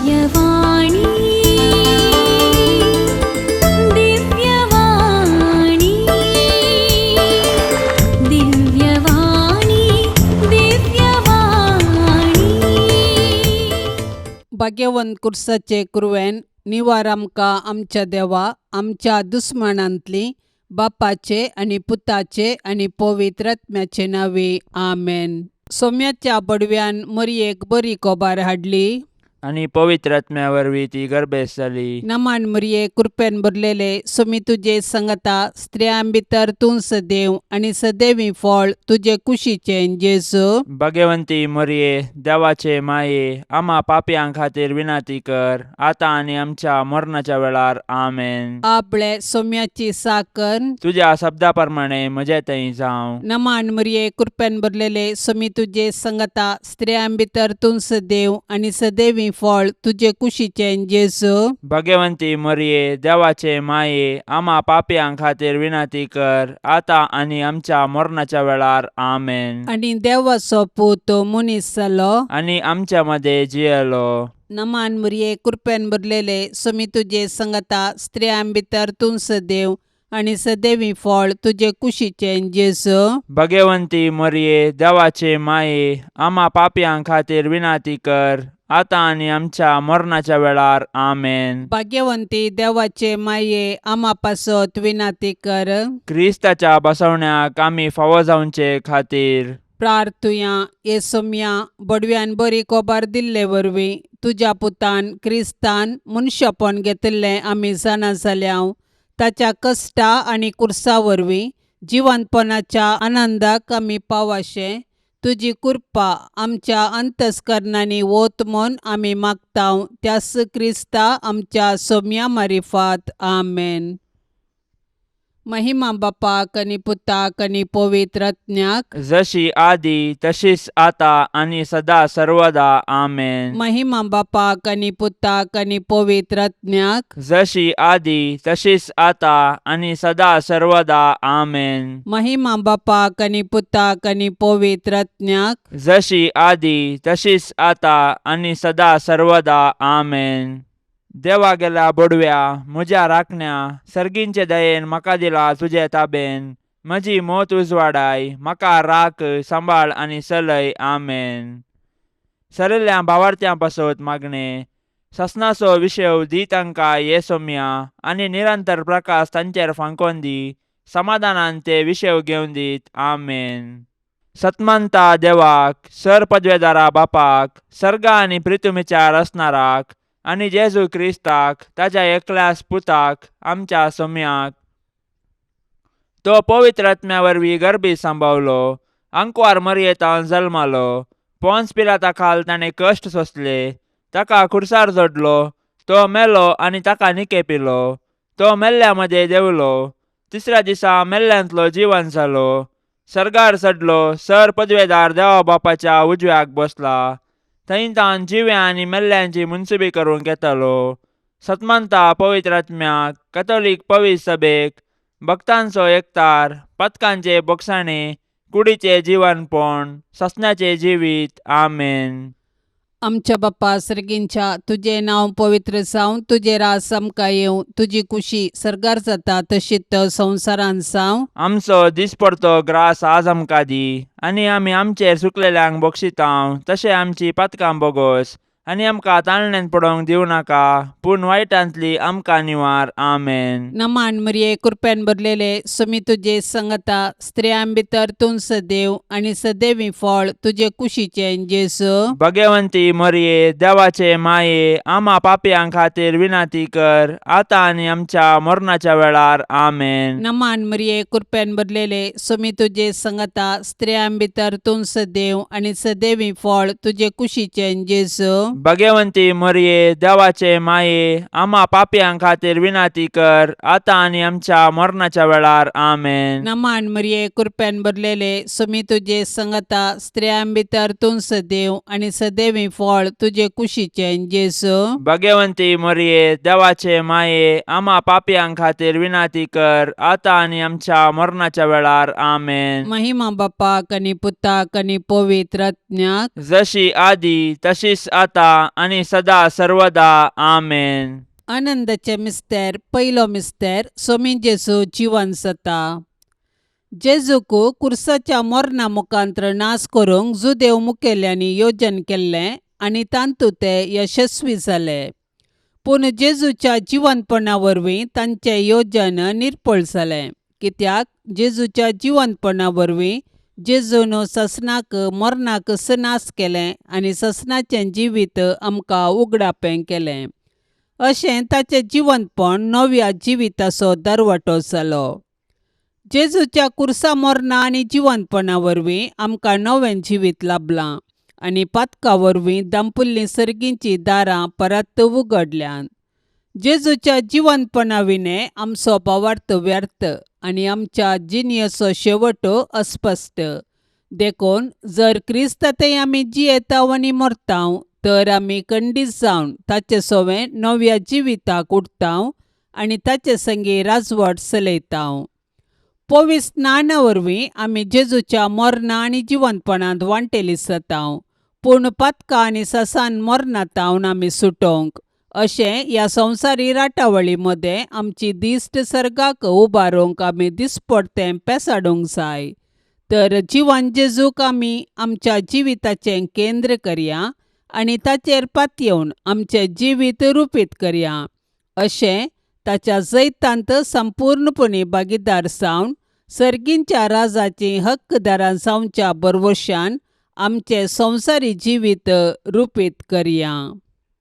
दिव्यवाणी, दिव्यवाणी, दिव्यवाणी, दिव्यवाणी. भाग्यवंत कुर्साचे कुरवेन निवार आमकां आमच्या देवा आमच्या दुस्मानांतली बापाचे आनी पुताचे आनी पवित्र आत्म्याचे नांवे, आमेन. सोम्याच्या बडव्यान मरयेक बरी कोबार हाडली. आनी पवित्र आत्म्या वरवीं ती गर्भेस्त जाली. नमान मरये, कृपेन भरलेले, सोमी तुजे संगता, स्त्रियां भितर तूं सदैव आनी सदैवी फळ तुजे कुशीचें जेजू. भगवंती मरये, देवाचे माये, आमा पापयां खातीर विनंती कर, आतां आनी आमच्या मरणाच्या वेळार. आमेन. आपले सोम्याची साकर. तुज्या शब्दा प्रमाणे म्हजे थंय जावं. नमान मरये, कृपेन भरलेले, सोमी तुजे संगता, स्त्रियां भितर तूं सदैव आनी सदैवी फळ तुजे कुशीचें जेजू. भगवंती मरये, देवाचे माये, आमा पापयां खातीर विनंती कर, आतां आनी आमच्या मरणाच्या वेळार. आमेन. आनी देवाचो पूत मनीस जालो. आनी आमच्या मदें जियेलो. नमान मरये, कृपेन भरलेले, सोमी तुजे संगता, स्त्रियां भितर तूं सदैव आनी सदैवी फळ तुजे कुशीचें जेजू. भगवंती मरये, देवाचे माये, आमा पापयां खातीर विनंती कर, आतां आनी आमच्या मरणाच्या वेळार. आमेन. भाग्यवंती देवाचे माये, आमा पासत विनंती कर. क्रिस्ताच्या बसवण्याक आमी फावो जावचे खातीर. प्रार्थुया. ये सोम्या, बडव्यान बरी कोबार दिल्ले वरवीं तुज्या पुतान क्रिस्तान मनशापण घेतिल्लें आमी जाणा जाल्या. ताच्या कश्टा आनी कुर्सा वरवीं जिवंतपणाच्या आनंदाक आमी पावाशें तुजी कृपा आमच्या अंतस्करणांनी वत म्हूण आमी मागता, त्यास क्रिस्ता आमच्या सोम्या मारिफात. आमेन. महिमा बापाक आनी पुताक आनी पवित्र आत्म्याक. जशी आदी तशीच आता आनी सदा सर्वदा. आमेन. महिमा बापाक आनी पुताक आनी पवित्र आत्म्याक. जशी आदी तशीच आता आनी सदा सर्वदा. आमेन. महिमा बापाक आनी पुताक आनी पवित्र आत्म्याक. जशी आदी तशीच आता आनी सदा सर्वदा. आमेन. देवा गेल्या बोडव्या, म्हज्या राखण्या, सर्गींचे दयेन म्हाका दिला तुजे ताबेन. म्हजी मोत उजवाडाय, म्हाका राख, सांबाळ आनी चलय. आमेन. सरिल्ल्या भावार्थ्यां पासत मागणें. ससनाचो विशेव दी तांकां ये सोम्या, आनी निरंतर प्रकाश तांचेर फांकोन दी. समाधानान ते विशेव घेवन दीत. आमेन. सतमंता देवाक, सर पदवेदारा बापाक, सर्गा आनी प्रितुमीच्या रचणाराक, आनी जेजू क्रिस्ताक, ताच्या एकल्याच पुताक, आमच्या सोम्याक, तो पवित्र आत्म्या वरवीं गर्भी सांबावलो, आंकवार मरयेतान जल्मालो, पोन्स पिलाता खाल ताणें कश्ट सोंसले, ताका खुर्सार जोडलो, तो मेलो आनी ताका निकेपिलो, तो मेल्ल्या मदें देंवलो, तिसऱ्या दिसा मेल्ल्यांतलो जिवन जालो, सर्गार चडलो, सर पदवेदार देवा बापाच्या उजव्याक बसला, थंय तावन जिव्या आनी मेल्ल्यांची मुनसुबी करूंक येतालो. सतमंता पवित्र आत्म्याक, कथोलीक पवित्र सभेक, भक्तांचो एकतार, पथकांचे बोगसाणे, कुडीचे जिवनपण, ससण्याचे जिवीत. आमेन. आमच्या बाप्पा सर्गींच्या, तुजें नांव पवित्र जावं, तुजें राज आमकां येवं, तुजी कुशी सर्गार जाता तशीच संवसारांत जावं. आमचो दिसपडतो ग्रास आज आमकां दी, आनी आमी आमचेर चुकलेल्यांक बक्षितांव तशें आमची पातकां बोगोस, आनी आमकां ताळण्यांत पडोवंक दिवं नाका, पूण वायटांतली आमकां निवार. आमेन. नमान मरिये, कृपेन भरलेले, सुमी तुजे संगता, स्त्रियां भितर तूं सदैव आनी सदैवी फळ तुजे कुशीचें जेजू. भगवंती मरिये, देवाचे माये, आमा पापयां खातीर विनंती कर, आतां आनी आमच्या मरणाच्या वेळार. आमेन. नमान मरिये, कृपेन भरलेले, सुमी तुजे संगता, स्त्रियां भितर तूं सदैव आनी सदैवी फळ तुजे कुशीचें जेजू. भगवंती मरिये, देवाचे माये, आमा पापयां खातीर विनंती कर, आतां आनी आमच्या मरणाच्या वेळार. आमेन. नमान मरिये, कृपेन भरलेले, सुमी तुजे संगता, स्त्रियां भितर तूं सदैव आनी सदैवी फळ तुजे कुशीचें जेजू. भगवंती मरिये, देवाचे माये, आमा पापयां खातीर विनंती कर, आतां आनी आमच्या मरणाच्या वेळार. आमेन. महिमा बापाक आनी पुताक आनी पवित्र आत्म्याक. जशी आदी तशीच आता आतां आनी सदा सर्वदा. आमेन. आनंदाचे मिस्तेर. पयलो मिस्तेर, सोमी जेजू जिवन जाता. जेजूक कुर्साच्या मरणा मुखांत्र नाश करूंक जुदेव मुखेल्यांनी योजन केल्लें आनी तातूंत ते यशस्वी जाले. पूण जेजूच्या जिवनपणा वरवीं तांचें योजन निर्फळ जालें, कित्याक जेजूच्या जिवनपणा वरवीं जेजून ससनाक मरणाक नाश केलें आनी ससनाचें जिवीत आमकां उगडापें केलें. अशें ताचें जिवनपण नव्या जिविताचो दरवटो जालो. जेजूच्या कुर्सा मरणा आनी जिवनपणा वरवीं आमकां नवें जिवीत लाबलां आनी पातका वरवीं दांपुल्लीं सर्गींचीं दारां परत उगडल्यांत. जेजूच्या जिवनपणा विणें आमचो भावार्थ व्यर्थ आनी आमच्या जिणेचो शेवट अस्पश्ट. देखून जर क्रिस्तांतय आमी जियेताव आनी मरताव तर आमी खंडीत जावन ताचे सवें नव्या जिविताक उठताव आनी ताचे संगी राजवट चलयताव. पवित्र स्नाना वरवीं आमी जेजूच्या मरणा आनी जिवनपणांत वांटेली जाताव. पूण पातकां आनी ससान मरणांत आमी सुटोवंक अशें ह्या संवसारी राटावळी मदें आमची दिश्ट सर्गाक उबारूंक आमी दिसपडतें पेसाडूंक जाय. तर जिवन जेजूक आमी आमच्या जिविताचें केंद्र करया आनी ताचेर पातयेवन आमचें जिवीत रुपीत करया. अशें ताच्या जैतांत संपूर्णपणी भागीदार जावन सर्गींच्या राजाचीं हक्कदारां जावच्या भरवशान आमचें संवसारी जिवीत रुपीत करया.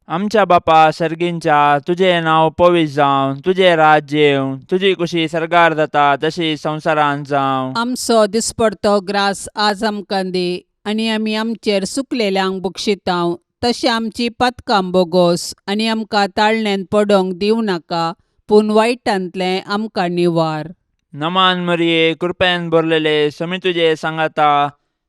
आमच्या बापा सर्गींच्या, तुजें नांव पवित्र जावं, तुजें राज्य येवं, तुजी कुशी सर्गार जाता तशी संवसारांत जावं. आमचो दिसपडतो ग्रास आज आमकां दी आनी आमी आमचेर सुकलेल्यांक बक्षितांव तशें आमची पातकां बोगोस आनी आमकां ताळण्यांत पडोवंक दिवं नाका, पूण वायटांतलें आमकां निवार. नमान मरिये, कृपेन भरलेले, समी तुजे सांगाता,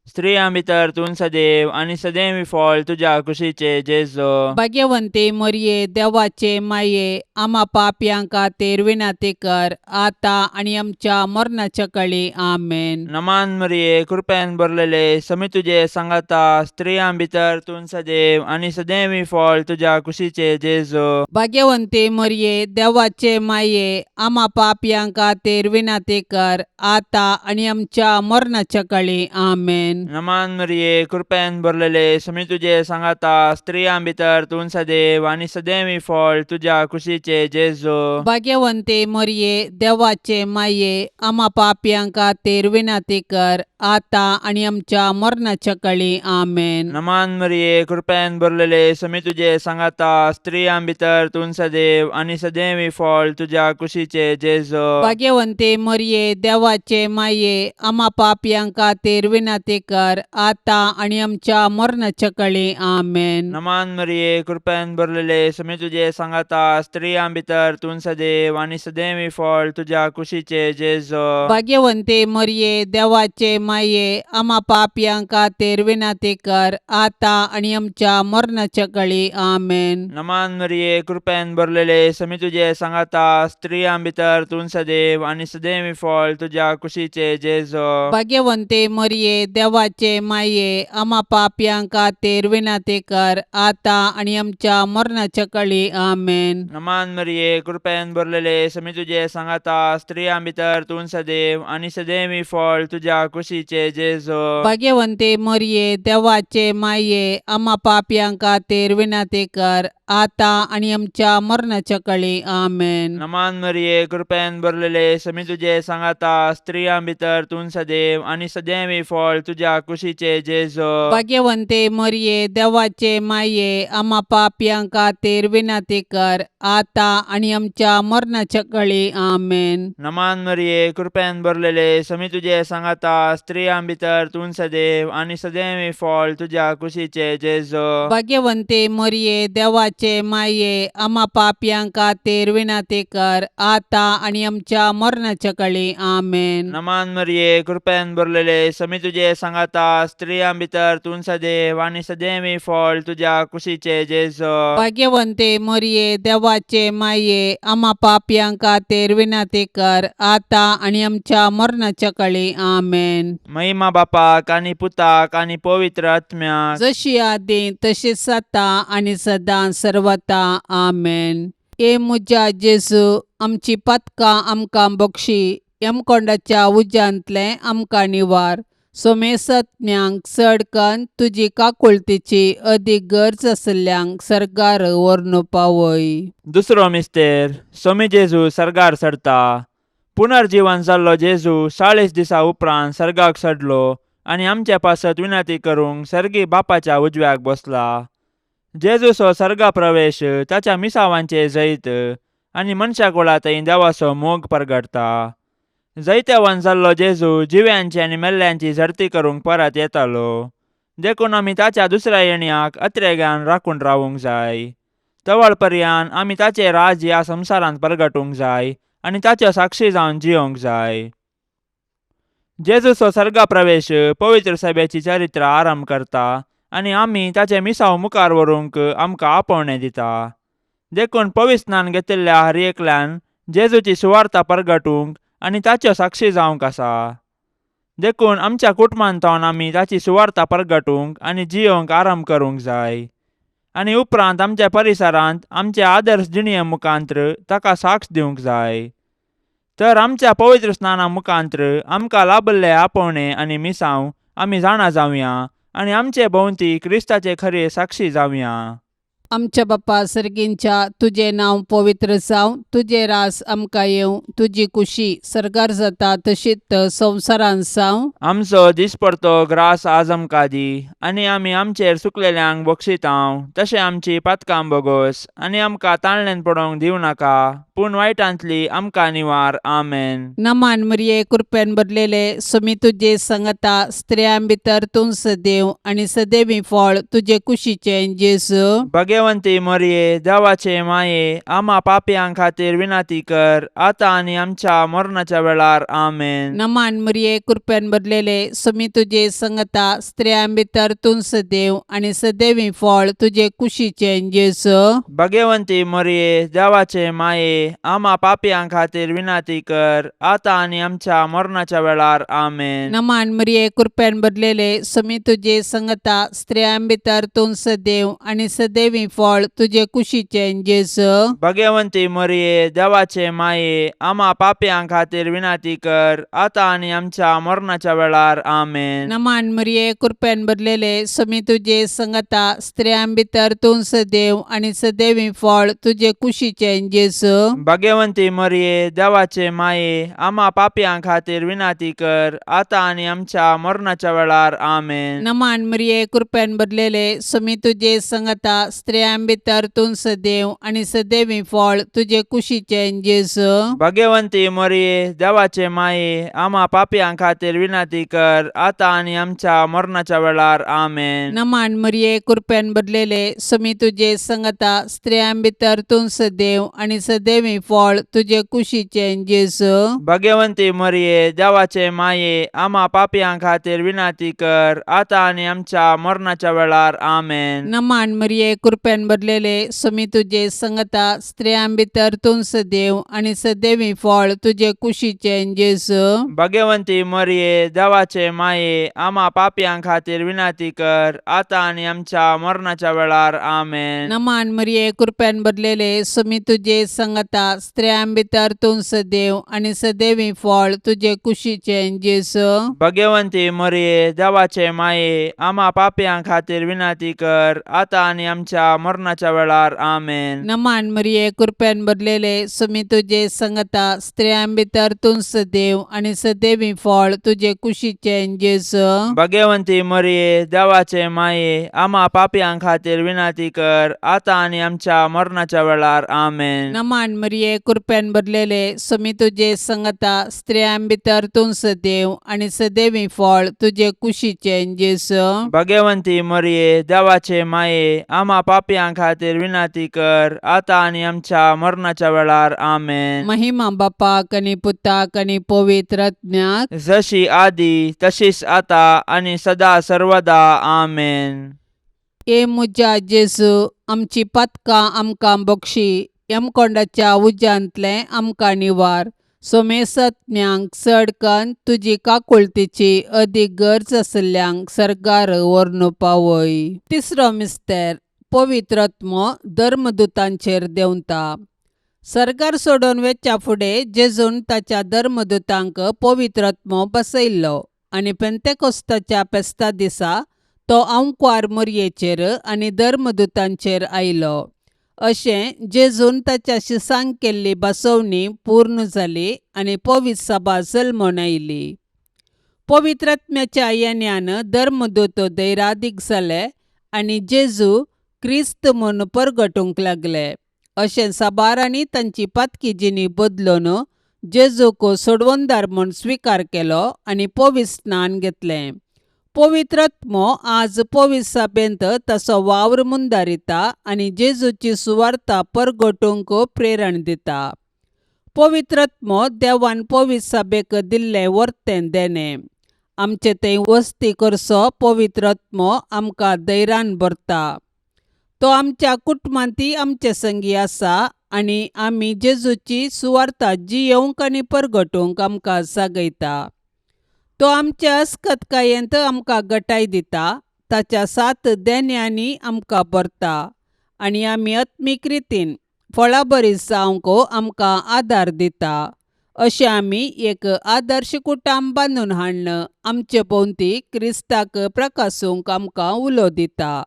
स्त्रियां भितर तूं सदैव आनी सदैव फळ तुज्या कुशीचे जेजो. भाग्यवंती मरिये, देवाचे माये, आमा पापयां खातीर विनंती कर, आतां आनी आमच्या मरणाच्या कळी. आमेन. नमान मरिये, कृपेन भरलेले, समी तुजे सांगाता, स्त्रियां भितर तूं सदैव आनी सदैव फळ तुज्या कुशीचे जेजो. भाग्यवंती मरिये, देवाचे माये, आमा पापयां खातीर विनंती कर, आतां आनी आमच्या मरणाच्या कळी. आमेन. नमान मरिये, कृपेन भरलेले, समी तुजे सांगाता, स्त्रियां भितर तूं सदैव आनी सदैव फळ तुज्या कुशीचे जेजो. भाग्यवंती मरिये, देवाचे माये, आमा पापयां खातीर विनंती कर, आतां आनी आमच्या मरणाच्या कळी. आमेन. नमान मरिये, कृपेन भरलेले, समी तुजे सांगाता, स्त्रियां भितर तूं सदैव आनी सदैव फळ तुज्या कुशीचे जेजो. भाग्यवंती मरिये, देवाचे माये, आमा पापयां खातीर विनंती कर, आतां आनी आमच्या मरणाच्या कळी. आमेन. नमान मरिये, कृपेन भरलेले, समी तुजे सांगाता, स्त्रियां भितर तूं सदैव आनी सदैव फळ तुज्या कुशीचे जेजो. भाग्यवंती मरिये, देवाचे माये, आमा पापयां खातीर विनंती कर, आतां आनी आमच्या मरणाच्या कळी. आमेन. नमान मरिये, कृपेन भरलेले, समी तुजे सांगाता, स्त्रियां भितर तूं सदैव आनी सदैव फळ तुज्या कुशीचे जेजो. भाग्यवंती मरिये, देवाचे माये, आमा पापयां खातीर विनंती कर, आतां आनी आमच्या मरणाच्या कळी. आमेन. नमान मरिये, कृपेन भरलेले, समी तुजे सांगाता, स्त्रियां भितर तूं सदैव आनी सदैव फळ तुज्या कुशीचे जेजो. भाग्यवंती मरिये, देवाचे माये, आमा पापयां खातीर विनंती कर, आतां आनी आमच्या मरणाच्या कळी. आमेन. नमान मरिये, कृपेन भरलेले, समी तुजे सांगाता, स्त्रियां भितर तूं सदैव आनी सदैव फळ तुज्या कुशीचे जेजो. भाग्यवंती मरिये, देवाचे माये, आमा पापयां खातीर विनंती कर, आतां आनी आमच्या मरणाच्या कळी. आमेन. नमान मरिये, कृपेन भरलेले, समी तुजे सांगाता, स्त्रियां भितर तूं सदैव आनी सदैव फळ तुज्या कुशीचे जेजो. भाग्यवंती मरिये, देवाचे देवाचे माये आमा पापयां खातीर विनंती कर आतां आनी आमच्या मरणाच्या कळी. आमेन. नमान मरिये, कृपेन भरलेले, समी तुजे सांगाता, स्त्रियां भितर तूं सदैव आनी सदैवी फळ तुज्या कुशीचे जेजो. भाग्यवंते मरिये, देवाचे माये, आमा पापयां खातीर विनंती कर आतां आनी आमच्या मरणाच्या कळी. आमेन. महिमा बापाक आनी पुताक आनी पवित्र आत्म्याक. जशी आदी तशीच आतां आनी सदां सर्वता. आमेन. ए म्हज्या जेजू, आमची पातकां आमकां बक्षी, यमकोंडाच्या उज्यांतलें आमकां निवार, सोमेसत्म्यांक चड कन्न तुजी काकुळतीची अदीक गरज आशिल्ल्यांक सर्गार व्हरून पावय. दुसरो मिस्तेर, सोमी जेजू सर्गार चडता. पुनर्जीवन जाल्लो जेजू 40 दिसा उपरांत सर्गाक चडलो आनी आमचे पासत विनंती करूंक सर्गी बापाच्या उजव्याक बसला. जेजूचो सर्गा प्रवेश ताच्या मिसावांचे जैत आनी मनशा कुळा थंय देवाचो मोग परगटता. जैतेवान जाल्लो जेजू जिव्यांची आनी मेल्ल्यांची झडती करूंक परत येतालो, देखून आमी ताच्या दुसऱ्या येण्याक अत्रेगान राखून रावूंक जाय. तवळ पर्यान आमी ताचें राज ह्या संवसारांत परगटूंक जाय आनी ताच्यो साक्षी जावन जियोंक जाय. जेजूचो सर्गा प्रवेश पवित्र सभेची चरित्र आरंभ करता आनी आमी ताचें मिसांव मुखार व्हरूंक आमकां आपोवणें दिता. देखून पवित्र स्नान घेतिल्ल्या हर एकल्यान जेजूची सुवार्ता परगटूंक आनी ताच्यो साक्षी जावंक आसा. देखून आमच्या कुटुंबांत आमी ताची सुवार्ता परगटूंक आनी जियोंक आरंभ करूंक जाय आनी उपरांत आमच्या परिसरांत आमचे आदर्श जिणये मुखांत्र ताका साक्ष दिवंक जाय. तर आमच्या पवित्र स्नाना मुखांत्र आमकां लाभल्ले आपोवणें आनी मिसांव आमी जाणा जावया आनी आमचे भोंवती क्रिस्ताचे खरे साक्षी जावया. आमच्या बापा सर्गींच्या, तुजें नांव पवित्र जावं, तुजें रास आमकां येवं, तुजी कुशी सर्गार जाता तशीच संवसारांत जावं. आमचो दिसपडतो ग्रास आज आमकां दी आनी आमी आमचेर सुकलेल्यांक बक्षितांव तशें आमची पातकां बोगोस आनी आमकां ताळणेन पडोवंक दिवं नाका, पूण वायटांतली आमकां निवार. आमेन. नमान मरिये, कृपेन भरलेले, सुमी तुजे संगता, स्त्रियां भितर तूं सदैव आनी सदैवी फळ तुजे कुशीचें जेजू. भगवंती मरिये, देवाचे माये, आमा पापयां खातीर विनंती कर आतां आनी आमच्या मरणाच्या वेळार. आमेन. नमान मरिये, कृपेन भरलेले, सुमी तुजे संगता, स्त्रियां भितर तूं सदैव आनी सदैवी फळ तुजे कुशीचें जेजू. भगवंती मरिये, देवाचे माये, आमा पापयां खातीर विनंती कर आतां आनी आमच्या मरणाच्या वेळार. आमेन. नमान मरिये, कृपेन भरलेले, सुमी तुजे संगता, स्त्रियां भितर तूं सदैव आनी सदैवी फळ तुजे कुशीचें जेजू. भगवंती मरिये, देवाचे माये, आमा पापयां खातीर विनंती कर आतां आनी आमच्या मरणाच्या वेळार. आमेन. नमान मरिये, कृपेन भरलेले, सुमी तुजे संगता, स्त्रियां भितर तूं सदैव आनी सदैवी फळ तुजे कुशीचें जेजू. भगवंती मरिये, देवाचे माये, आमा पापयां खातीर विनंती कर आतां आनी आमच्या मरणाच्या वेळार. आमेन. नमान मरिये, कृपेन भरलेले, सुमी तुजे संगता, स्त्रियां भितर तूं सदैव आनी सदैवी फळ तुजे कुशीचें जेजू. भगवंती मरिये, देवाचे माये, आमा पापयां खातीर विनंती कर आतां आनी आमच्या मरणाच्या वेळार. आमेन. नमान मरिये, कृपेन भरलेले, सुमी तुजे संगता, स्त्रियां भितर तूं सदैव आनी सदैवी फळ तुजे कुशीचें जेजू. भगवंती मरिये, देवाचे माये, आमा पापयां खातीर विनंती कर आतां आनी आमच्या मरणाच्या वेळार. आमेन. नमान मरिये, कृपेन भरलेले, सुमी तुजे संगता, स्त्रियां भितर तूं सदैव आनी सदैवी फळ तुजे कुशीचें जेजू. भगवंती मरिये, देवाचे माये, आमा पापयां खातीर विनंती कर आतां आनी आमच्या मरणाच्या वेळार. आमेन. नमान मरिये, कृपेन भरलेले, सुमी तुजे संगता, स्त्रियां भितर तूं सदैव आनी सदैवी फळ तुजे कुशीचें जेजू. भगवंती मरिये, देवाचे माये, आमा पापयां खातीर विनंती कर आतां आनी आमच्या मरणाच्या वेळार. आमेन. नमान मरिये, कृपेन भरलेले, सुमी तुजे संगता, स्त्रियां भितर तूं सदैव आनी सदैवी फळ तुजे कुशीचें जेजू. भगवंती मरिये, देवाचे माये, आमा पापयां खातीर विनंती कर आतां आनी आमच्या मरणाच्या वेळार. आमेन. नमान मरिये, कृपेन भरलेले, सुमी तुजे संगता, स्त्रियां भितर तूं सदैव आनी सदैवी फळ तुजे कुशीचें जेजू. भगवंती मरिये, देवाचे माये, आमा पापयां पापयां खातीर विनंती कर आतां आनी आमच्या मरणाच्या वेळार. आमेन. महिमा बापाक आनी पुताक आनी पवित्र आत्म्याक. जशी आदी तशीच आता आनी सदा सर्वदा. आमेन. ए म्हज्या जेजू, आमची पातकां आमकां बक्षी, यमकोंडाच्या उज्यांतलें आमकां निवार, सोमेसत्म्यांक चड कन्न तुजी काकुळतीची अदीक गरज आशिल्ल्यांक सर्गार व्हरून पावय. तिसरो मिस्तेर, पवित्र आत्मो धर्मदुतांचेर देंवता. सर्गार सोडून वेच्या फुडें जेजून ताच्या धर्मदुतांक पवित्र आत्मो बसयल्लो आनी पेंतेकोस्ताच्या फेस्ता दिसा तो आंकवार मोरयेचेर आनी धर्मदुतांचेर आयलो. अशें जेजून ताच्या शिसांक केल्ली बसवणी पूर्ण जाली आनी पवित्र सभा जल्मून आयली. पवित्र आत्म्याच्या येण्यान धर्मदूत धैरादीक जाले आनी जेजू क्रिस्त म्हूण परगटूंक लागले. अशें साबारांनी तांची पातकी जिणी बदलून जेजूक सोडवणदार म्हूण स्विकार केलो आनी पवित्र स्नान घेतलें. पवित्र आत्मो आज पवित्र सभेंत ताचो वावर मुंदारिता आनी जेजूची सुवार्ता परगटूंक प्रेरण दिता. पवित्र आत्मो देवान पवित्र सभेक दिल्लें वर्तें देणें. आमचे थंय वस्ती करचो पवित्र आत्मो आमकां धैर्यान भरता. तो आमच्या कुटुंबांतय आमचे संगी आसा आनी आमी जेजूची सुवार्ता जियेवंक आनी परगटूंक आमकां जागयता. तो आमच्या अस्कतकायेंत आमकां गटाय दिता, ताच्या सात देण्यांनी आमकां भरता आनी आमी आत्मीक रितीन फळाबरी जावंक आमकां आदार दिता. अशें आमी एक आदर्श कुटुंब बांदून हाडून आमचे भोंवती क्रिस्ताक प्रकासूंक आमकां उलो दिता.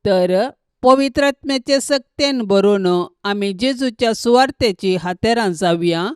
तर पवित्र आत्म्याचे सक्तेन भरून आमी जेजूच्या सुवार्तेची हातेरां जावया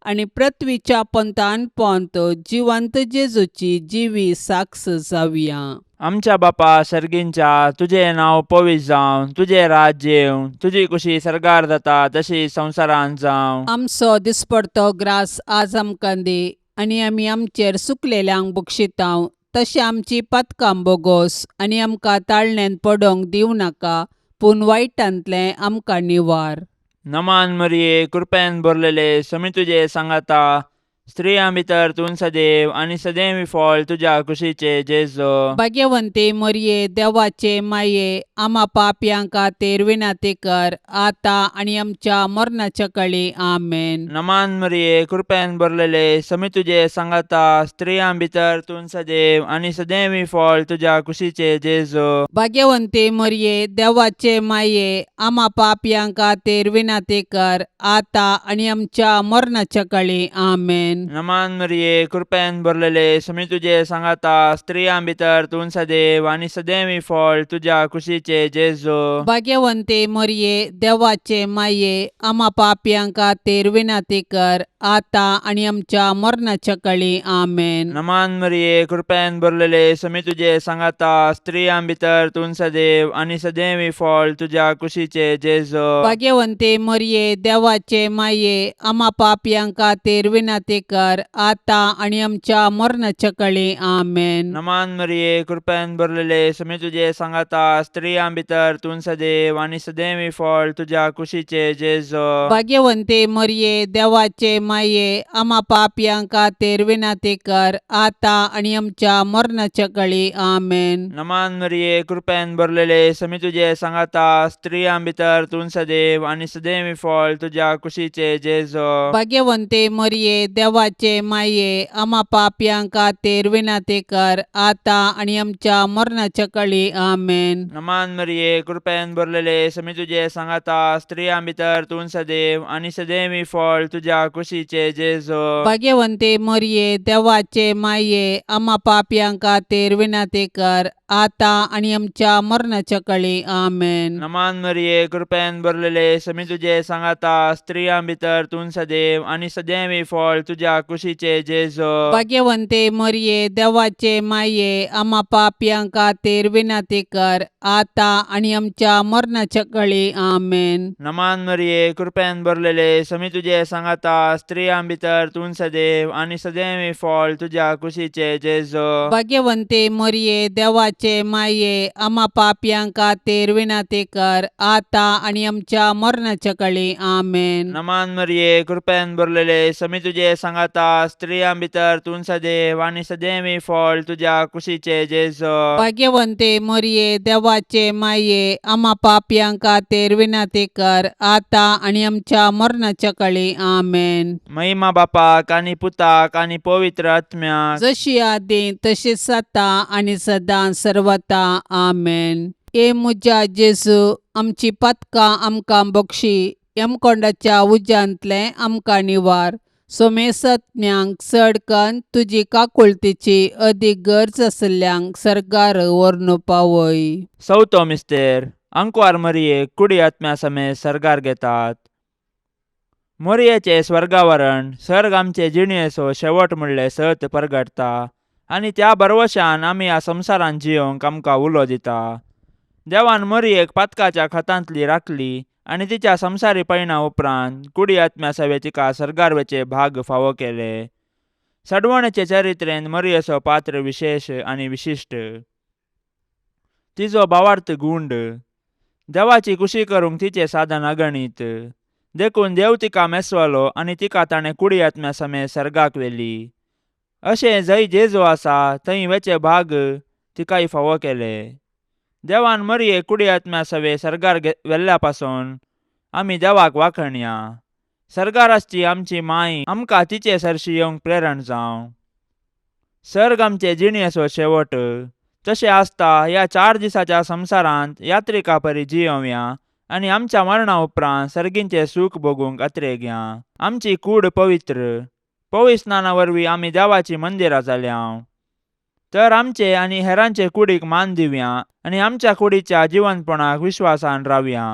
आनी पृथ्वीच्या पंथान पोंत जिवंत जेजूची जिवी साक्ष जावया. आमच्या बापा सर्गींच्या, तुजें नांव पवित्र जावं, तुजें राज्य येवं, तुजी कुशी सर्गार जाता तशी संवसारांत जावं. आमचो दिसपडतो ग्रास आज आमकां दी आनी आमी आमचेर सुकलेल्यांक बक्षितांव तशें आमची पातकां बोगोस आनी आमकां ताळण्यांत पडोंक दिवं नाका, पूण वायटांतलें आमकां निवार. नमान मरिये, कृपेन भरलेले, समी तुजे सांगाता, स्त्रियां भितर तूं सदैव आनी सदैव फळ तुज्या कुशीचे जेजू. भाग्यवंती मरिये, देवाचे माये, आमा पापयां खातीर विनंती कर आतां आनी आमच्या मरणाच्या कळी. आमेन. नमान मरिये, कृपेन भरलेले, समी तुजे सांगाता, स्त्रियां भितर तूं सदैव आनी सदैव फळ तुज्या कुशीचे जेजू. भाग्यवंती मरिये, देवाचे माये, आमा पापयां खातीर विनंती कर आतां आनी आमच्या मरणाच्या कळी. आमेन. नमान मरिये, कृपेन भरलेले, समी तुजे सांगाता, स्त्रियां भितर तूं सदैव आनी सदैव फळ तुज्या कुशीचे जेजू. भाग्यवंती मरिये, देवाचे माये, आमा पापयां खातीर विनंती कर आतां आनी आमच्या मरणाच्या कळी. आमेन. नमान मरिये, कृपेन भरलेले, समी तुजे सांगाता, स्त्रियां भितर तूं सदैव आनी सदैव फळ तुज्या कुशीचे जेजू. भाग्यवंती मरिये, देवाचे माये, आमा पापयां खातीर विनंती कर आतां आनी आमच्या मरणाच्या कळी. आमेन. नमान मरिये, कृपेन भरलेले, समी तुजे सांगाता, स्त्रियां भितर तूं सदैव आनी सदैव फळ तुज्या कुशीचे जेजू. भाग्यवंती मरिये, देवाचे माये, आमा पापयां खातीर विनंती कर आतां आनी आमच्या मरणाच्या कळी. आमेन. नमान मरिये, कृपेन भरलेले, समी तुजे सांगाता, स्त्रियां भितर तूं सदैव आनी सदैव फळ तुज्या कुशीचे जेजू. भाग्यवंती मरिये, देवाचे माये, आमा पापयां खातीर विनंती कर आतां आनी आमच्या मरणाच्या कळी. आमेन. नमान मरिये, कृपेन भरलेले, समी तुजे सांगाता, स्त्रियां भितर तूं सदैव आनी सदैव फळ तुज्या कुशीचे जेजू. भाग्यवंती मरिये, देवाचे माये, आमा पापयां खातीर विनंती कर आतां आनी आमच्या मरणाच्या कळी. आमेन. नमान मरिये, कृपेन भरलेले, समी तुजे सांगाता, स्त्रियां भितर तूं सदैव आनी सदैव फळ तुज्या तुज्या कुशीचे जेजो. भाग्यवंते मरिये, देवाचे माये, आमा पापयां खातीर विनंती कर, आतां आनी आमच्या मरणाच्या कळी. आमेन. नमान मरिये, कृपेन भरलेले, समी तुजे सांगाता, स्त्रियां भितर तूं सदैव आनी सदैव फळ तुज्या कुशीचे जेजो. भाग्यवंते मरिये, देवाचे माये, आमा पापयां खातीर विनंती कर, आतां आनी आमच्या मरणाच्या कळी. आमेन. नमान मरिये, कृपेन भरलेले, समी तुजे सांगाता, स्त्रियां भितर तूं सदैव आनी सदैव फळ तुज्या कुशीचे जेजो. भाग्यवंते मरिये, देवाचे माये, आमा पापयां खातीर विनंती कर, आतां आनी आमच्या मरणाच्या कळी. आमेन. महिमा बापाक आनी पुताक आनी पवित्र आत्म्याक. जशी आदी तशीच आतां आनी सदां सर्वता. आमेन. हे म्हज्या जेजू, आमची पातकां आमकां बक्षी, यमकोंडाच्या उज्यांतलें आमकां निवार, सोमेसत्म्यांक चड कन्न तुजी काकुळतीची अदीक गरज आशिल्ल्यांक सर्गार व्हरून पावय. चवथो मिस्तेर. आंकवार मरियेक कुडी आत्म्या समेत सर्गार घेतात. मोरयेचें स्वर्गावरण सर्ग आमचे जिणेचो शेवट म्हणलें सत परगटता आनी त्या भरवशान आमी ह्या संवसारांत जियोंक आमकां उलो दिता. देवान मोरयेक पातकाच्या खतांतली राखली आनी तिच्या संवसारी पयणा उपरांत कुडी आत्म्या सवे तिका सर्गार वचे भाग फावो केले. सडवणेचे चरित्रेन मोरयेचो पात्र विशेश आनी विशिश्ट. तिजो भावार्थ गुंड. देवाची कुशी करूंक तिचें साधन अगणीत. देखून देव तिका मेसवलो आनी तिका ताणें कुडी आत्म्या समेत सर्गाक व्हेली. अशें जंय जेजू आसा थंय वेचे भाग तिकाय फावो केले. देवान मरियेक कुडी आत्म्या सवे सर्गार व्हेल्ल्या पासून आमी देवाक वाखणया. सर्गार आसची आमची माय आमकां तिचे सरशी येवंक प्रेरण जावं. सर्ग आमचे जिणेचो शेवट. तशें आसता ह्या 4 दिसाच्या संवसारांत यात्रिका परी जियोवया आनी आमच्या मरणा उपरांत सर्गींचें सूख भोगूंक अत्रेगया. आमची कूड पवित्र. पवित्र स्नाना वरवीं आमी देवाचीं मंदिरां जाल्या. तर आमचे आनी हेरांचे कुडीक मान दिवया आनी आमच्या कुडीच्या जिवनपणाक विश्वासान रावया.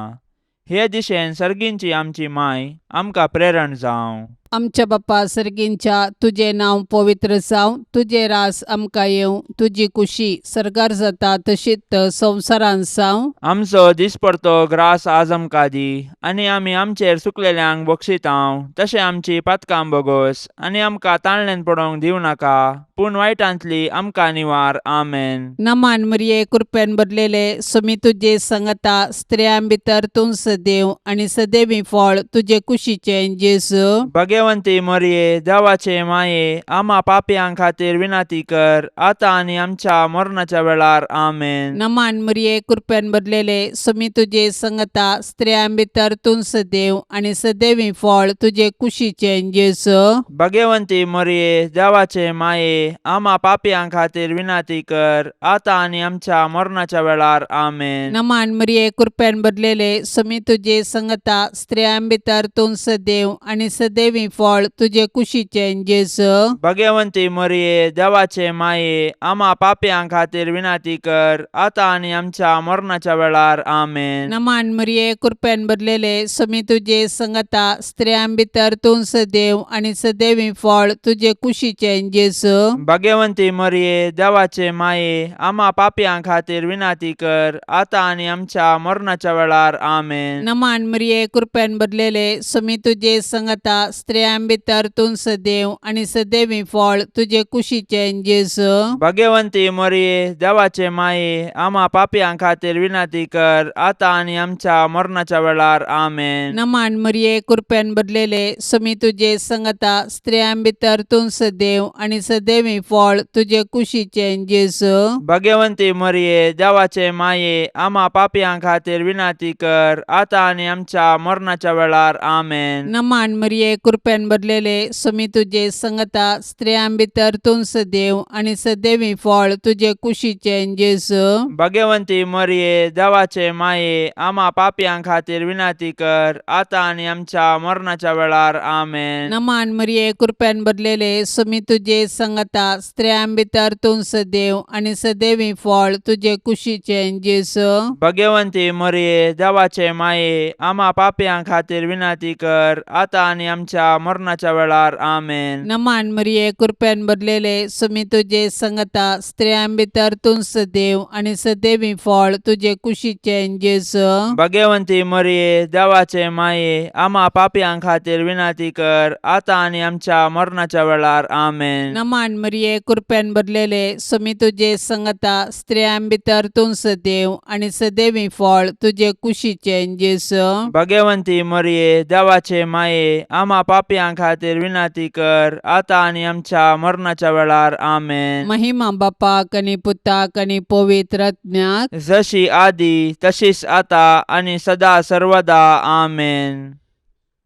हे दिशेन सर्गींची आमची माय आमकां प्रेरण जावं. आमच्या बापा सर्गींच्या, तुजें नांव पवित्र जावं, तुजें रास आमकां येवं, तुजी कुशी सर्गार जाता तशीच संवसारांत जावं. आमचो दिसपडतो ग्रास आज आमकां दी आनी आमी आमचेर चुकलेल्यांक बक्षितांव तशें आमची पातकां बोगोस आनी आमकां ताणल्यान पडोवंक दिवं नाका, पूण वायटांतली आमकां निवार. आमेन. नमान मरिये, कृपेन भरलेले, सुमी तुजे संगता, स्त्रियां भितर तूं सदैव आनी सदैवी फळ तुजे कुशीचें जेजू. भगवंती मरिये, देवाचे माये, आमा पापयां खातीर विनंती कर, आतां आनी आमच्या मरणाच्या वेळार. आमेन. नमान मरिये, कृपेन भरलेले, सुमी तुजे संगता, स्त्रियां भितर तूं सदैव आनी सदैवी फळ तुजे कुशीचें जेजू. भगवंती मरिये, देवाचे माये, आमा पापयां खातीर विनंती कर, आतां आनी आमच्या मरणाच्या वेळार. आमेन. नमान मरिये, कृपेन भरलेले, सुमी तुजे संगता, स्त्रियां भितर तूं सदैव आनी सदैवी फळ तुजे कुशीचें जेजू. भगवंती मरिये, देवाचे माये, आमा पापयां खातीर विनंती कर, आतां आनी आमच्या मरणाच्या वेळार. आमेन. नमान मरिये, कृपेन भरलेले, सुमी तुजे संगता, स्त्रियां भितर तूं सदैव आनी सदैवी फळ तुजे कुशीचें जेजू. भगवंती मरिये, देवाचे माये, आमा पापयां खातीर विनंती कर, आतां आनी आमच्या मरणाच्या वेळार. आमेन. नमान मरिये, कृपेन भरलेले, सुमी तुजे संगता, स्त्रियां भितर तूं सदैव आनी सदैवी फळ तुजे कुशीचें जेजू. भगवंती मरिये, देवाचे माये, आमा पापयां खातीर विनंती कर, आतां आनी आमच्या मरणाच्या वेळार. आमेन. नमान मरिये, कृपेन भरलेले, सुमी तुजे संगता, स्त्रियां भितर तूं सदैव आनी सदैवी फळ तुजे कुशीचें जेजू. भगवंती मरिये, देवाचे माये, आमा पापयां खातीर विनंती कर, आतां आनी आमच्या मरणाच्या वेळार. आमेन. नमान मरिये, कृपेन भरलेले, सुमी तुजे संगता, स्त्रियां भितर तूं सदैव आनी सदैवी फळ तुजे कुशीचें जेजू. भगवंती मरिये, देवाचे माये, आमा पापयां खातीर विनंती कर, आतां आनी आमच्या मरणाच्या वेळार. आमेन. नमान मरिये, कृपेन भरलेले, सुमी तुजे संगता, स्त्रियां भितर तूं सदैव आनी सदैवी फळ तुजे कुशीचें जेजू. भगवंती मरिये, देवाचे माये, आमा पापयां खातीर विनंती कर, आतां आनी आमच्या आमच्या मरणाच्या वेळार. आमेन. नमान मरिये, कृपेन भरलेले, सुमी तुजे संगता, स्त्रियां भितर तूं सदैव आनी सदैवी फळ तुजे कुशीचें जेजू. भगवंती मरिये, देवाचे माये, आमा पापयां खातीर विनंती कर, आतां आनी आमच्या मरणाच्या वेळार. आमेन. नमान मरिये, कृपेन भरलेले, सुमी तुजे संगता, स्त्रियां भितर तूं सदैव आनी सदैवी फळ तुजे कुशीचें जेजू. भगवंती मरिये, देवाचे माये, आमा पापयां खातीर विनंती कर, आतां आनी आमच्या मरणाच्या वेळार. आमेन. महिमा बापाक आनी पुताक आनी पवित्र आत्म्याक. जशी आदी तशीच आता आनी सदा सर्वदा. आमेन.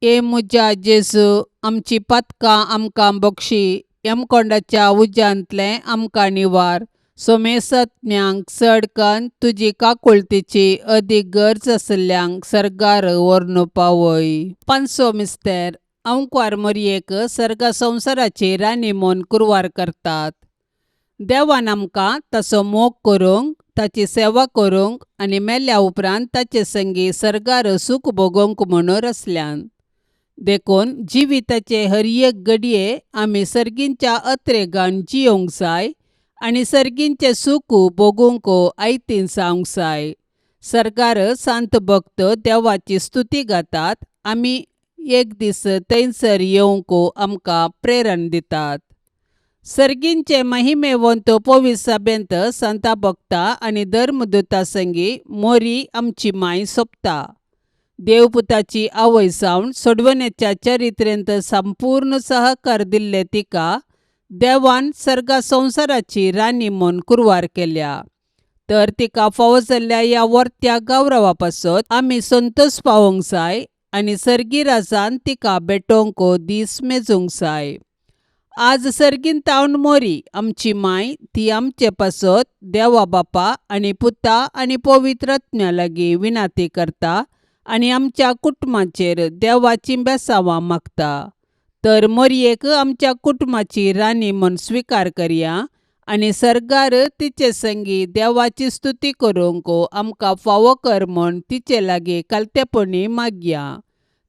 ए म्हज्या जेजू, आमची पातकां आमकां बक्षी, यमकोंडाच्या उज्यांतलें आमकां निवार, सोमेसत्म्यांक चड कन्न तुजी काकुळतीची अदीक गरज आशिल्ल्यांक सर्गार व्हरून पावय. पांचसो मिस्तेर. अंकवार मोरयेक सर्ग संवसाराची राणी म्हूण कुरवार करतात. देवान आमकां ताचो मोग करूंक, ताची सेवा करूंक आनी मेल्या उपरांत ताचे संगी सर्गार सूख भोगोवंक म्हणून रचल्यान. देखून जिविताचे हर एक घडये आमी सर्गींच्या अत्रेगान जियोंक जाय आनी सर्गींचें सूख भोगूंक आयतीन जावंक जाय. सर्गार सांत भक्त देवाची स्तुती गातात, आमी एक दीस थंयसर येवंक आमकां प्रेरण दितात. सर्गींचे महिमेवंत पवित्र सभेंत संता भक्ता आनी धर्मदूता संगी मोरी आमची माय सोंपता. देवपुताची आवय जावन सोडवण्याच्या चरित्रेंत संपूर्ण सहकार दिल्ले तिका देवान सर्गा संवसाराची राणी म्हूण कुरवार केल्या. तर तिका फावो जाल्ल्या ह्या वर्त्या गौरवा पासत आमी संतोश पावोवंक जाय आनी सर्गी राजान तिका भेटोवंक दीस मेजूंक जाय. आज सर्गीन तावन मोरी आमची माय ती आमचे पासत देवा बापा आनी पुता आनी पवित्र आत्म्या लागीं विनाती करता आनी आमच्या कुटुंबाचेर देवाची बेसांवां मागता. तर मोरयेक आमच्या कुटुंबाची राणी म्हूण स्विकार करया आनी सर्गार तिचे संगी देवाची स्तुती करूंक आमकां फावो कर म्हूण तिचे लागीं कालतेपणी मागया.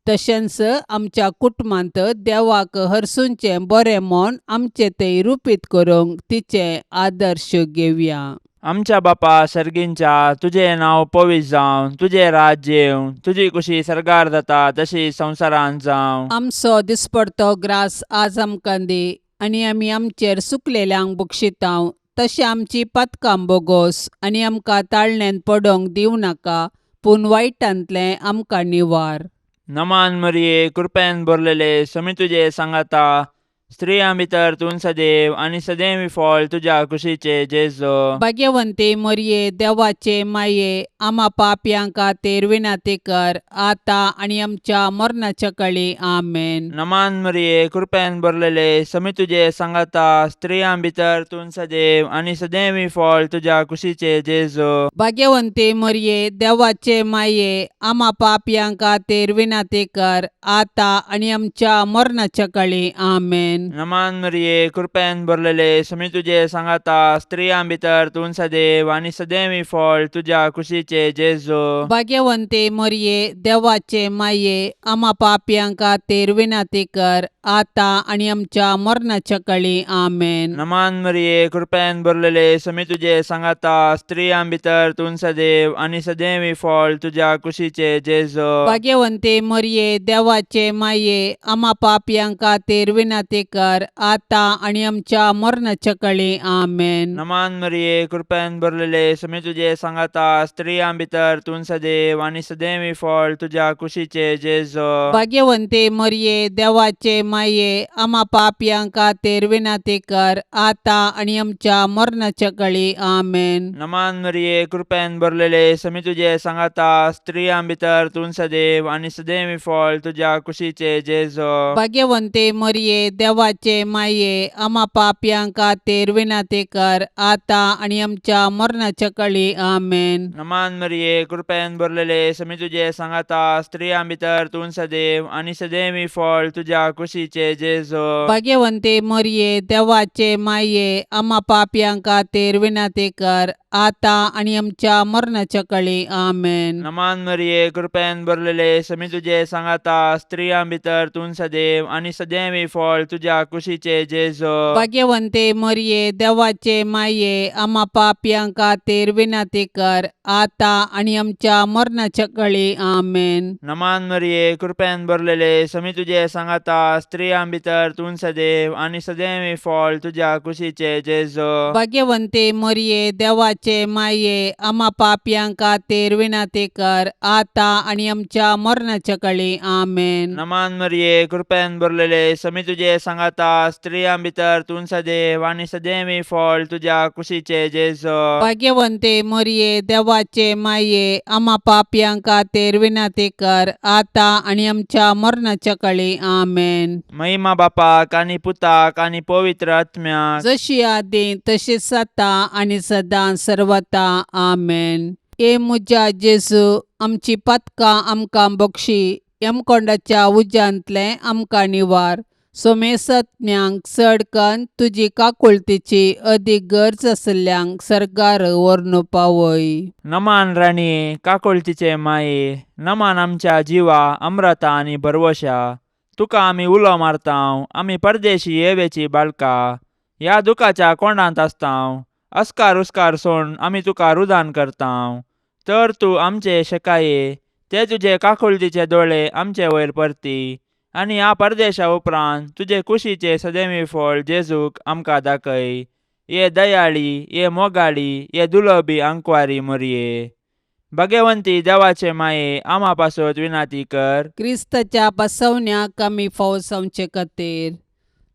तशेंच आमच्या कुटुंबांत देवाक हरसूंचें बरें म्हूण आमचें तें रुपीत करूंक तिचें आदर्श घेवया. आमच्या बापा सर्गींच्या, तुजें नांव पवित्र जावं, तुजें राज्य येवं, तुजी कुशी सर्गार जाता तशी संवसारांत जावं. आमचो दिसपडतो ग्रास आज आमकां दी आनी आमी आमचेर सुकलेल्यांक बक्षितांव तशें आमची पातकां बोगोस आनी आमकां ताळण्यांत पडोवंक दिवं नाका, पूण वायटांतलें आमकां निवार. नमान मरिये, कृपेन भरलेले, समी तुजे सांगाता, स्त्रियां भितर तूं सदैव आनी सदैव फळ तुज्या कुशीचे जेजो. भाग्यवंती मोरये, देवाचे माये, आमा पापयां खातीर विनंती कर, आतां आनी आमच्या मरणाच्या कळी. आमेन. नमान मरिये, कृपेन भरलेले, समी तुजे सांगाता, स्त्रियां भितर तूं सदैव आनी सदैव फळ तुज्या कुशीचे जेजो. भाग्यवंती मोरये, देवाचे माये, आमा पापयां खातीर विनंती कर, आतां आनी आमच्या मरणाच्या कळी. आमेन. नमान मरिये, कृपेन भरलेले, समी तुजे सांगाता, स्त्रियां भितर तूं सदैव आनी सदैव फळ तुज्या कुशीचे जेजो. भाग्यवंती मोरये, देवाचे माये, आमा पापयां खातीर विनंती कर, आतां आनी आमच्या मरणाच्या कळी. आमेन. नमान मरिये, कृपेन भरलेले, समी तुजे सांगाता, स्त्रियां भितर तूं सदैव आनी सदैव फळ तुज्या कुशीचे जेजो. भाग्यवंती मोरये, देवाचे माये, आमा पापयां खातीर विनंती कर, आतां आनी आमच्या मरणाच्या कळी. आमेन. नमान मरिये, कृपेन भरलेले, समी तुजे सांगाता, स्त्रियां भितर तूं सदैव आनी सदैव फळ तुज्या कुशीचे जेजो. भाग्यवंती मोरये, देवाचे माये, आमा पापयां खातीर विनंती कर, आतां आनी आमच्या मरणाच्या कळी. आमेन. नमान मरिये, कृपेन भरलेले, समी तुजे सांगाता, स्त्रियां भितर तूं सदैव आनी सदैव फळ तुज्या कुशीचे जेजो. भाग्यवंती मोरये, देवाचे माये, आमा पापयां खातीर विनंती कर, आतां आनी आमच्या मरणाच्या कळी. आमेन. नमान मरिये, कृपेन भरलेले, समी तुजे सांगाता, स्त्रियां भितर तूं सदैव आनी सदैव फळ तुज्या कुशीचे जेजो. भाग्यवंती मोरये, देवाचे माये, आमा पापयां खातीर विनंती कर, आतां आनी आमच्या मरणाच्या कळी. आमेन. नमान मरिये, कृपेन भरलेले, समी तुजे सांगाता, स्त्रियां भितर तूं सदैव आनी सदैवी फळ तुज्या कुशीचे जेजो. भाग्यवंते मरिये, देवाचे माये, आमा पापयां खातीर विनंती कर, आतां आनी आमच्या मरणाच्या कळी. आमेन. नमान मरिये, कृपेन भरलेले, समी तुजे सांगाता, स्त्रियां भितर तूं सदैव आनी सदैवी फळ तुज्या कुशीचे जेजो. भाग्यवंते मरिये, देवाचे माये, आमा पापयां खातीर विनंती कर, आतां आनी आमच्या मरणाच्या कळी. आमेन. नमान मरिये, कृपेन भरलेले, समी तुजे सांगाता, स्त्रियां भितर तूं सदैव आनी सदैवी फळ तुज्या कुशीचे जेजो. भाग्यवंते मरिये, देवाचे माये, आमा पापयां खातीर विनंती कर, आतां आनी आमच्या मरणाच्या कळी. आमेन. महिमा बापाक आनी पुताक आनी पवित्र आत्म्याक. जशी आदी तशीच आतां आनी सदां सर्वता. आमेन. ए म्हज्या जेजू, आमची पातकां आमकां बक्षी, यमकोंडाच्या उज्यांतलें आमकां निवार, सोमेसज्ञांक चड कन्न तुजी काकुळतीची अदीक गरज आशिल्ल्यांक सर्गार व्हरून पावय. नमान राणये, काकुळतीचे माये, नमान आमच्या जिवा अम्रता आनी भरवशा, तुका आमी उलो मारतांव, आमी परदेशी येवेची बाळका, ह्या दुखाच्या कोंडांत आसतांव, अस्कार उस्कार सोड आमी तुका रुदान करतांव, तर तूं आमचे शेकाये ते तुजे काकुळतीचे दोळे आमचे वयर परती आनी ह्या परदेशा उपरांत तुजे कुशीचे सदैवी फळ जेजूक आमकां दाखय. ये दयाळी, ये मोगाळी, ये दुलबी आंकवारी मोरये, भगवंती देवाचे माये, आमा पासत विनाती कर. क्रिस्ताच्या बसवण्याक आमी फावो जावचे खातीर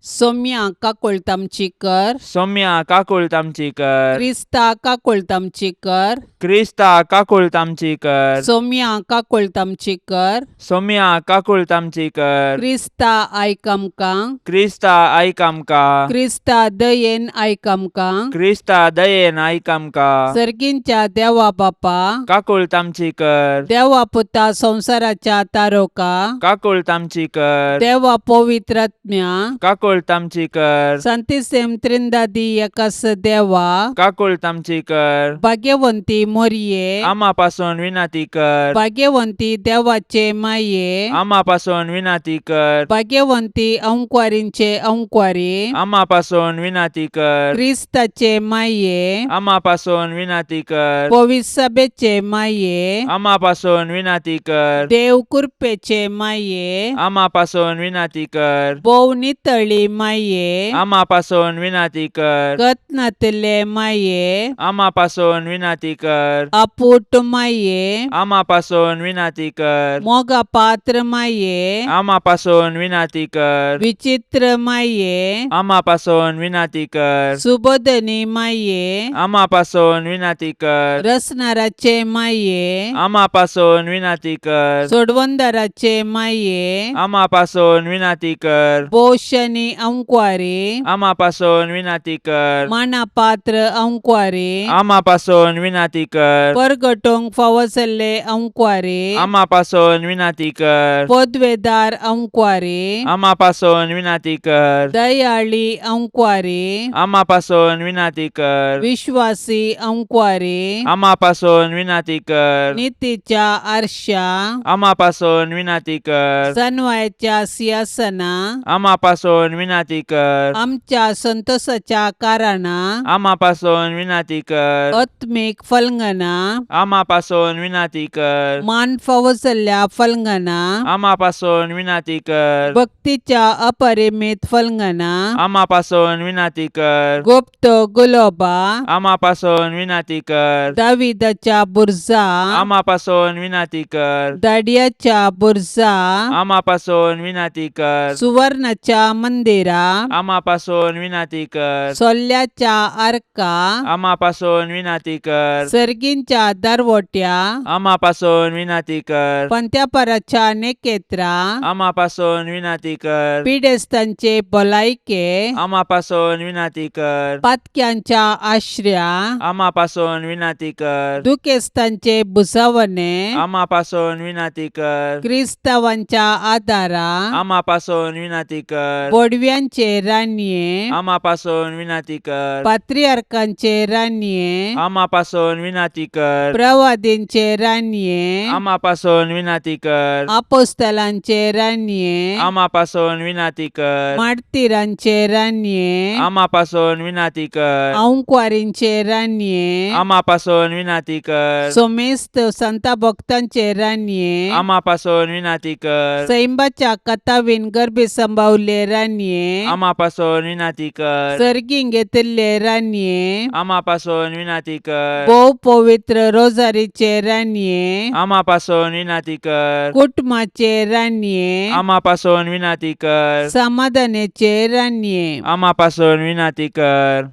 सोम्या काकुळट आमची कर. सौम्या काकुळट आमची कर. क्रिस्ता काकुळट आमची कर. क्रिस्ता काकुळट आमची कर. सोम्या काकुळट आमची कर. सौम्या काकुळट आमची कर. क्रिस्ता आयक आमकां. क्रिस्ता आयक आमकां. क्रिस्ता दयेन आयक आमकां. क्रिस्ता दयेन आयक आमकां. सर्गींच्या देवा बापा, काकुळट आमची कर. देवा पुता संवसाराच्या तारोका, काकुळट आमची कर. देवा पवित्रात्म्या, काकुळट आमची कर. संतिसेम त्रिंदादी एकास देवा, काकुळट आमची कर. भाग्यवंती मोरये, आमा पासून विनंती कर. भाग्यवंती देवाचे माये, आमा पासून विनंती कर. भाग्यवंती अंकवारींचे अंकवारी, आमा पासून विनंती कर. क्रिस्ताचे माये, आमा पासून विनंती कर. पविसभेचे माये, आमा पासून विनंती कर. देव कृपेचे माये, आमा पासून विनंती कर. भोव नितळी माये, आमा पासून विनंती कर. कत्नातले माये, आमा पासून विनंती कर. अपूट माये, आमा पासून विनंती कर. मोगा पात्र माये, आमा पासून विनंती कर. विचित्र माये, आमा पासून विनंती कर. सुबोधनी माये, आमा पासून विनंती कर. रसनाराचे माये, आमा पासून विनंती कर. सोडवंदाराचे माये, आमा पासून विनंती कर. पोशनी अंकवारी, आमा पासून विनंती कर. मानापात्र अंकवारी, आमा पासून विनंती कर. परगटोंक फावो जाल्ले अंकवारी, आमा पासून विनंती कर. पदवेदार अंकवारी, आमा पासून विनंती कर. दयाळी अंकवारी, आमा पासून विनंती कर. विश्वासी अंकवारी, आमा पासून विनंती कर. नितीच्या आरशा, आमा पासून विनंती कर. सनवायाच्या सिंहासना, आमा पासून विनंती कर. आमच्या संतोषाच्या कारणा, आमा पासून विनंती कर. आत्मीक फलंगना, आमा पासून विनंती कर. मान फावो जाल्ल्या फलंगना, आमा पासून विनंती कर. भक्तीच्या अपरिमित फलंगना, आमा पासून विनंती कर. गुप्त गुलोबा, आमा पासून विनंती कर. दाविदाच्या बुर्जा, आमा पासून विनंती कर. दाडियाच्या बुर्जा, आमा पासून विनंती कर. सुवर्णाच्या मंदिरा, आमा पासून विनंती कर. सोल्ल्याच्या आर्का, आमा पासून विनंती कर. सर्गींच्या दरवट्या, आमा पासून विनंती कर. पंत्यापराच्या नेकेत्रा, आमा पासून विनंती कर. पिडेस्तांचे भलायके, आमा पासून विनंती कर. पातक्यांच्या आश्र्या, आमा पासून विनंती कर. दुखेस्तांचे भुजावणे, आमा पासून विनंती कर. क्रिस्तावांच्या आदारा, आमा पासून विनंती कर. बोडव्या बडव्यांचे रानये, आमा पासून विनाती कर. पात्रियार्कांचे रानये, आमा पासून विनाती कर. प्रवादींचे रानये, आमा पासून विनाती कर. आपोस्तलांचे रानये, आमा पासून विनाती कर. मार्तीरांचे रानये, आमा पासून विनाती कर. आंकवारींचे रानये, आमा पासून विनाती कर. सोमेस्त संता भक्तांचे रानये, आमा पासून विनाती कर. सैंबाच्या कथावीन गर्भी संभावले रानये, आमा पासून विनाती कर. सर्गीं घेतिल्ले रानये, आमा पासून विनाती कर. भोव पवित्र रोजारीचे रानये, आमा पासून विनाती कर. कुटुंबाचे रानये, आमा पासून विनाती कर. समाधानाचे रानये, आमा पासून विनाती कर.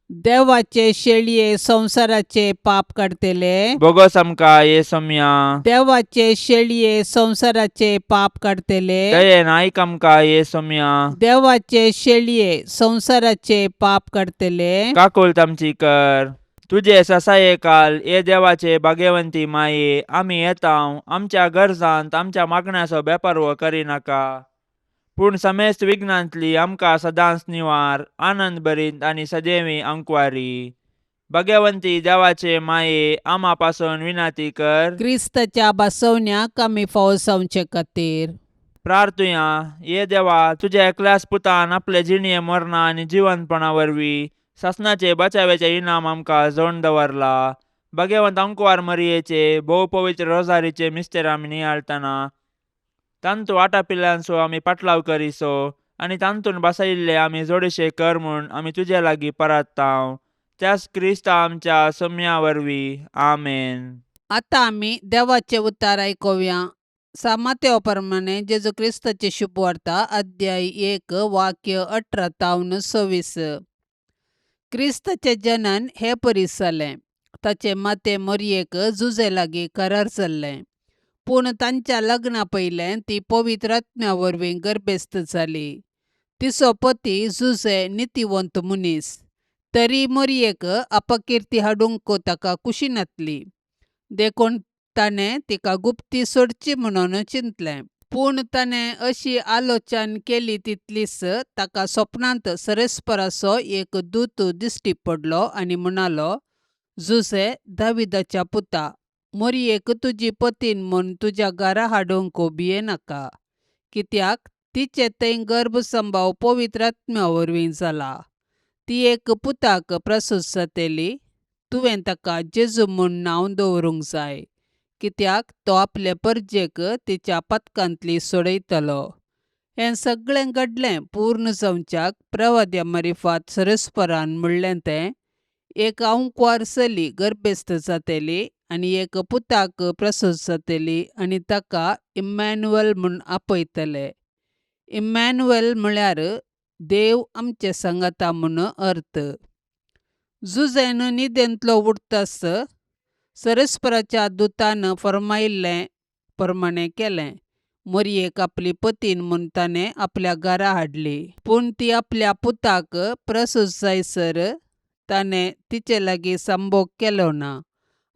देवाचे शेळये संवसाराचे पाप काडतले, बोगोस आमकां ये सोम्या. देवाचे शेळये संवसाराचे पाप काडतले, दयेन आयक आमकां ये सोम्या. देवाचे शेळये संवसाराचे पाप काडतले, काकुळट आमची कर. तुजे ससाये काल ये देवाचे भाग्यवंती माये, आमी येता आमच्या गरजांत आमच्या मागण्याचो बेपारवो करिनाका, पूण समेस्त विघ्नांतली आमकां सदांच निवार, आनंद भरीत आनी सदैवी अंकवारी. भाग्यवंती देवाचे माये, आमा पासून विनाती कर. क्रिस्ताच्या बसवण्याक आमी फावो जावचे खातीर. प्रार्थुया. ये देवा, तुज्या एकल्याच पुतान आपले जिणये मरणा आनी जिवंतपणा वरवीं सासणाचे बचाव्याचे इनाम आमकां जोडून दवरला. भाग्यवंत अंकवार मरियेचे भोव पवित्र रोजारीचे मिस्तेर आमी नियाळटना तांतू वाटापिल्ल्यांचो आमी पाटलाव करिसो आनी तांतून बसयिल्ले आमी जोडीशे कर म्हूण आमी तुजे लागीं परात्तांव, त्याच क्रिस्ता आमच्या सोम्या वरवीं. आमेन. आतां आमी देवाचे उतार आयकुया. सामात्या प्रमाणे जेजू क्रिस्ताची शुभवार्ता, अध्याय 1, वाक्य 18 तावन 26. क्रिस्ताचें जनन हे परी जालें. ताचे माते मोरयेक जुजे लागीं करार जाल्लें, पूण तांच्या लग्ना पयलें ती पवित्र आत्म्या वरवीं गर्भेस्त जाली. तिचो पती जुजे नितीवंत मनीस, तरी मोरयेक अपकिर्ती हाडूंक ताका खुशी नासली, देखून ताणें तिका गुप्ती सोडची म्हणून चिंतलें. पूण ताणें अशी आलोचन केली तितलीच ताका सपनांत सरेस्पराचो एक दूत दिश्टी पडलो आनी म्हणालो, जुजे दाविदाच्या पुता, मोरयेक तुजी पतीन म्हूण तुज्या घरा हाडूंक भियेनाका, कित्याक तिचे थंय गर्भसंभाव पवित्र आत्म्या वरवीं जाला. ती एक पुताक प्रसूत जातली, तुवें ताका जेजू म्हूण नांव दवरूंक जाय, कित्याक तो आपले परजेक तिच्या पथकांतली सोडयतलो. हें सगळें घडलें पूर्ण जावच्याक प्रवाद्या मारिफात सरस्परान म्हणलें तें, एक आंकवार चली गर्भेस्त जातली आनी एक पुताक प्रसूत जातली आनी ताका इम्मॅन्युअल म्हूण आपयतले. इम्मॅन्युअल म्हळ्यार देव आमचे सांगाता म्हूण अर्थ. जुजेन न्हिदेंतलो उठतास सरस्पराच्या दुतान फर्मायिल्लें प्रमाणें केलें. मोरयेक आपली पतीन म्हूण ताणें आपल्या घरा हाडली, पूण ती आपल्या पुताक प्रसूत जायसर ताणें तिचे लागीं संभोग केलो ना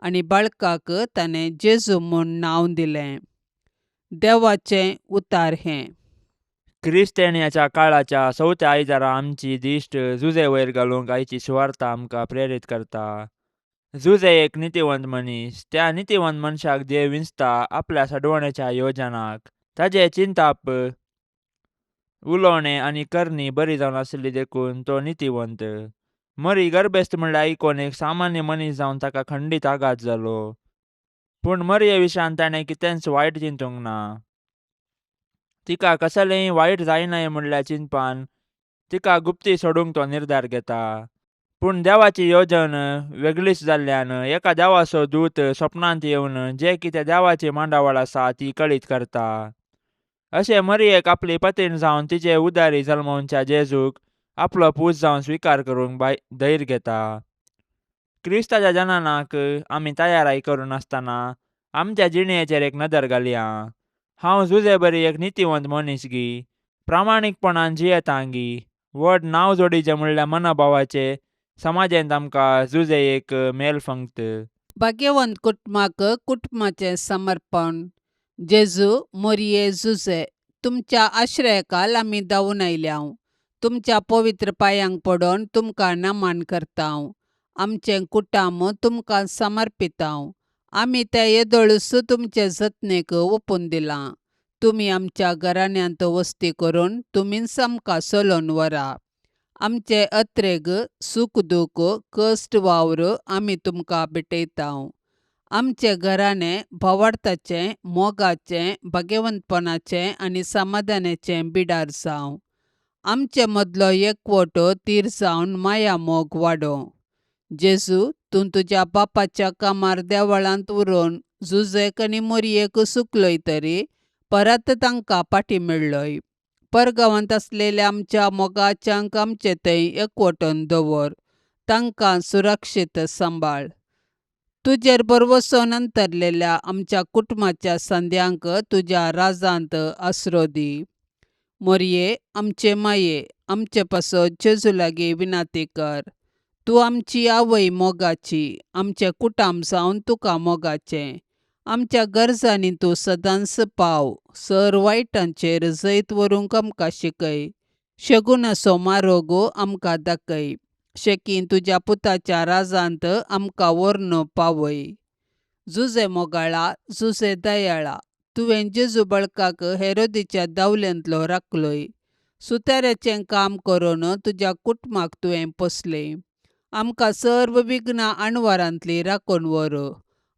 आनी बाळकाक ताणें जेजू म्हूण नांव दिलें. देवाचें उतार हें. क्रिस्तेन्याच्या काळाच्या चवथ्या आयतारा आमची दिश्ट जुजे वयर घालूंक आयची सुवार्ता आमकां प्रेरीत करता. जुजे एक नितीवंत मनीस. त्या नितीवंत मनशाक देव विंचता आपल्या सडवणेच्या योजनाक. ताजें चिंताप, उलोवणें आनी करणी बरी जावन आशिल्ली देखून तो नितीवंत. मरी गर्भेस्त म्हणल्यार आयकून एक सामान्य मनीस जावन ताका खंडीत आघात जालो, पूण मरये विशयान ताणें कितेंच वायट चिंतूंक ना. तिका कसलेंय वायट जायनाय म्हणल्यार चिंतपान तिका गुप्ती सोडूंक तो निर्धार घेता. पूण देवाची योजन वेगळीच जाल्ल्यान एका देवाचो दूत सपनांत येवन जे कितें देवाची मांडावळ आसा ती कळीत करता. अशें मरियेक आपली पतीण जावन तिचे उदारी जल्मोवच्या जेजूक आपलो पूत जावन स्विकार करूंक बाय धैर्य घेता. क्रिस्ताच्या जननाक आमी तयाराय करून नासतना आमच्या जिणेचेर एक नदर घालया. हांव जुजे बरी एक नितीवंत मनीस गी, प्रामाणीकपणान जियेतां गी, व्हड नांव जोडीचें म्हणल्यार मनोभावाचे समाजेंत आमकां जुजे एक मेल फंक्त. भाग्यवंत कुटुंबाक कुटुंबाचें समर्पण. जेजू, मोरये, जुजे, तुमच्या आश्रयकाल आमी धांवून आयल्यांव. तुमच्या पवित्र पांयांक पडोन तुमकां नमन करतांव. आमचें कुटाम तुमकां समर्पितांव. आमी तें येदोळूच तुमचे जतनेक ओपून दिलां. तुमी आमच्या घराण्यांत वस्ती करून तुमीच आमकां चलोवन व्हरा. आमचे अत्रेग सूख दूख कश्ट वावर आमी तुमकां भेटयतांव. आमचे घराणें भावार्थाचें, मोगाचें, भाग्यवंतपणाचें आनी समाधानाचें बिडार जावं. आमचे मदलो एकवट तीर जावन माया मोग वाडोवं. जेजू, तूं तुज्या बापाच्या कामार देवळांत उरोवन जुजेक आनी मोरयेक सुकलोय तरी परत तांकां फाटीं मेळ्ळोय. परगांवांत आसलेल्या आमच्या मोगाच्यांक आमचे थंय एकवटून दवर. तांकां सुरक्षीत सांबाळ. तुजेर भरवसोन अंतरलेल्या आमच्या कुटुंबाच्या संद्यांक तुज्या राजांत आसरो दी. मोरये, आमचे माये, आमचे पासत जेजू लागीं विनाती कर. तूं आमची आवय मोगाची, आमचें कुटाम जावन तुका मोगाचें. आमच्या गरजांनी तूं सदांच पाव. सर वायटांचेर जैत व्हरूंक आमकां शिकय. शगुनाचो मारोग आमकां दाखय. शेकीं तुज्या पुताच्या राजांत आमकां व्हरून पावय. जुजे मोगाळा, जुजे दयाळा, तुवें जेजू बळकाक हेरोदीच्या दावल्यांतलो राखलोय. सुताऱ्याचें काम करून तुज्या कुटुंबाक तुवें पोसलें. आमकां सर्व विघ्नां अणवारांतली राखून व्हर.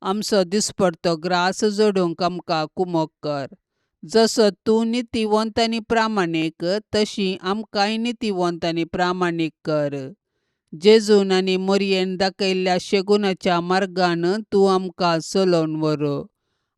आमचो दिसपडतो ग्रास जोडूंक आमकां कुमोक कर. जसो तूं नितीवंत आनी प्रामाणीक तशी आमकांय नितीवंत आनी प्रामाणीक कर. जेजून आनी मोरयेन दाखयल्ल्या शेगुनाच्या मार्गान तूं आमकां चलोवन व्हर.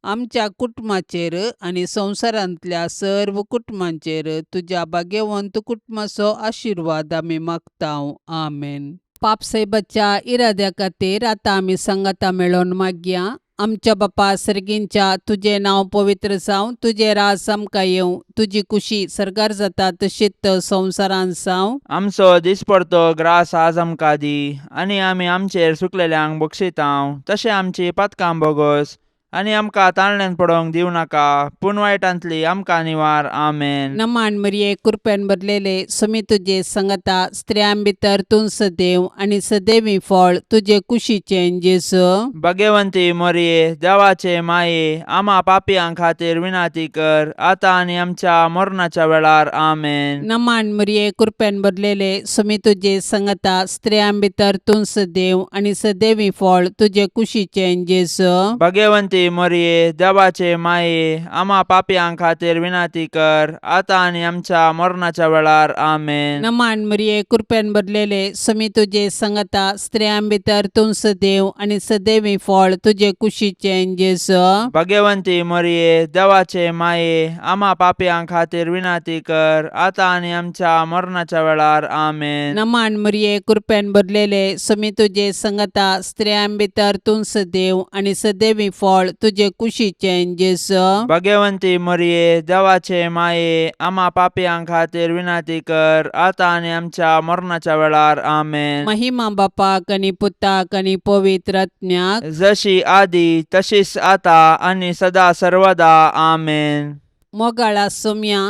आमच्या कुटुंबाचेर आनी संवसारांतल्या सर्व कुटुंबांचेर तुज्या भाग्यवंत कुटुंबाचो आशिर्वाद आमी मागतांव. आमेन. पापसाहेबाच्या इराद्या खातीर आतां आमी सांगाता मेळोवन मागया. आमच्या बापा सर्गींच्या, तुजें नांव पवित्र जावं, तुजें राज आमकां येवं, तुजी कुशी सर्गार जाता तशीच संवसारांत जावं. आमचो दिसपडतो ग्रास आज आमकां दी आनी आमी आमचेर सुकलेल्यांक बक्षितांव तशें आमची पातकां बोगोस आनी आमकां ताळण्यान पडोवंक दिवं नाका पूण वायटांतली आमकां निवार. आमेन. नमान मरिये, कृपेन भरलेले, सुमी तुजे संगता, स्त्रियां भितर तूं सदैव आनी सदैवी फळ तुजे कुशीचें जेजू. भगवंती मोरये, देवाचे माये, आमा पापयां खातीर विनाती कर आतां आनी आमच्या मरणाच्या वेळार. आमेन. नमान मरिये, कृपेन भरलेले, सुमी तुजे संगता, स्त्रियां भितर तूं सदैव आनी सदैवी फळ तुजे कुशीचें जेजू. भगवंती मोरये, देवाचे माये, आमा पापयां खातीर विनाती कर आतां आनी आमच्या मरणाच्या वेळार. आमेन. नमान मरिये, कृपेन भरलेले, सुमी तुजे संगता, स्त्रियां भितर तूं सदैव आनी सदैवी फळ तुजे कुशीचें जेजू. भगवंती मोरये, देवाचे माये, आमा पापयां खातीर विनाती कर आतां आनी आमच्या मरणाच्या वेळार. आमेन. नमान मरिये, कृपेन भरलेले, सुमी तुजे संगता, स्त्रियां भितर तूं सदैव आनी सदैवी फळ तुजे कुशीचें जेजू. भगवंती मोरये, देवाचे माये, आमा पापयां खातीर विनाती कर आतां आनी आमच्या मरणाच्या वेळार. आमेन. महिमा बापाक आनी पुताक आनी पवित्र आत्म्याक, जशी आदी तशीच आता आनी सदा सर्वदा. आमेन. मोगाळा सोम्या,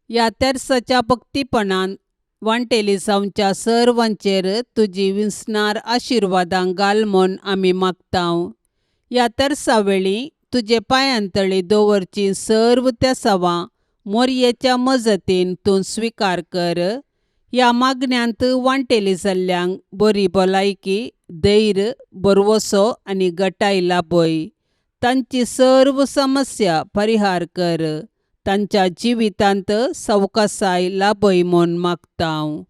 ह्या तेर्साच्या भक्तीपणान वांटेली जावच्या सर्वांचेर तुजी विसणार आशिर्वादां घाल म्हूण आमी मागतांव. ह्या तेर्सा वेळी तुजे पांयांतळी दवरची सर्व तेसावां मोरयेच्या मजतीन तूं स्विकार कर. ह्या मागण्यांत वांटेली जाल्ल्यांक बरी भलायकी, धैर्य, भरवसो आनी गटाय लाभय. तांची सर्व समस्या परिहार कर. तांच्या जिवितांत सवकासाय लाभय म्हूण मागतांव.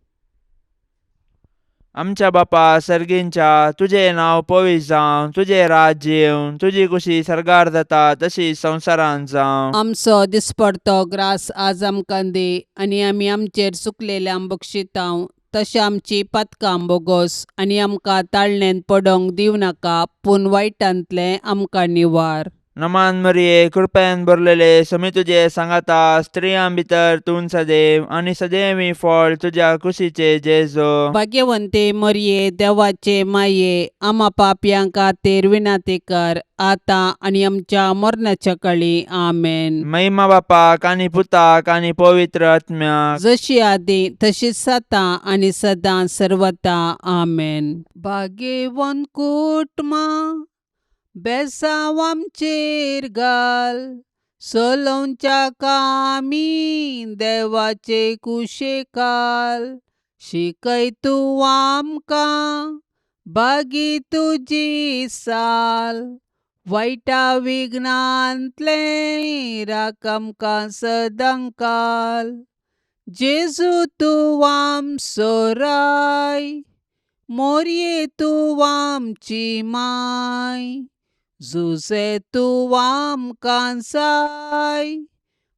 आमच्या बापा सर्गींच्या, तुजें नांव पवित्र जावं, तुजें राज्य येवं, तुजी कुशी सर्गार जाता तशी संवसारांत जावं. आमचो दिसपडतो ग्रास आज आमकां दी आनी आमी आमचेर चुकलेल्यांक बक्षितांव तशें आमची पातकां बोगोस आनी आमकां ताळणेंत पडोवंक दिवं नाका पूण वायटांतलें आमकां निवार. नमान मरिये, कृपेन भरलेले, समी तुजे सांगाता, स्त्रियां भितर तूं सदैव आनी सदैवी फळ तुज्या कुशीचे जेजो. भाग्यवंते मरिये, देवाचे माये, आमा पापयां खातीर विनंती कर आतां आनी आमच्या मरणाच्या काळी. आमेन. महिमा बापाक आनी पुताक आनी पवित्र आत्म्याक. जशी आदी तशीच आतां आनी सदां सर्वता. आमेन. भाग्यवंत कुटुंबा, बेसांव आमचेर घाल, चलोवच्या कामी देवाचे कुशेकाल. शिकय तूं आमकां बागी तुजी साल, वायटा विघ्नांतलें राख आमकां सदांकाल. जेजू तूं आमचो राय, मोरये तूं आमची माय, जुजे तूं आमकां जाय,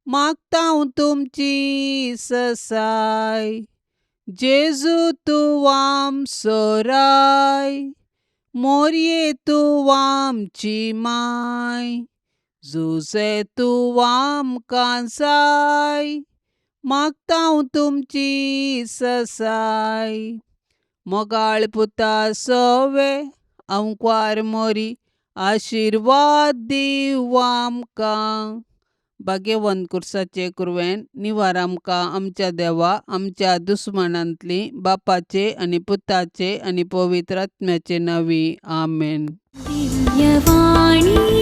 मागता हांव तुमची ससाय. जेजू तूं आमचो राय, मोरये तूं आमची माय, जुजे तूं आमकां जाय, मागता हांव तुमची ससाय. मोगाळ पुता सोवे आंकवार मोरी, आशिर्वाद दीव आमकां. भाग्यवंत कुर्साचे कुरवेन निवार आमकां आमच्या देवा आमच्या दुस्मानांतली, बापाचे आनी पुताचे आनी पवित्र आत्म्याचे नांवी. आमेन. दिव्यवाणी.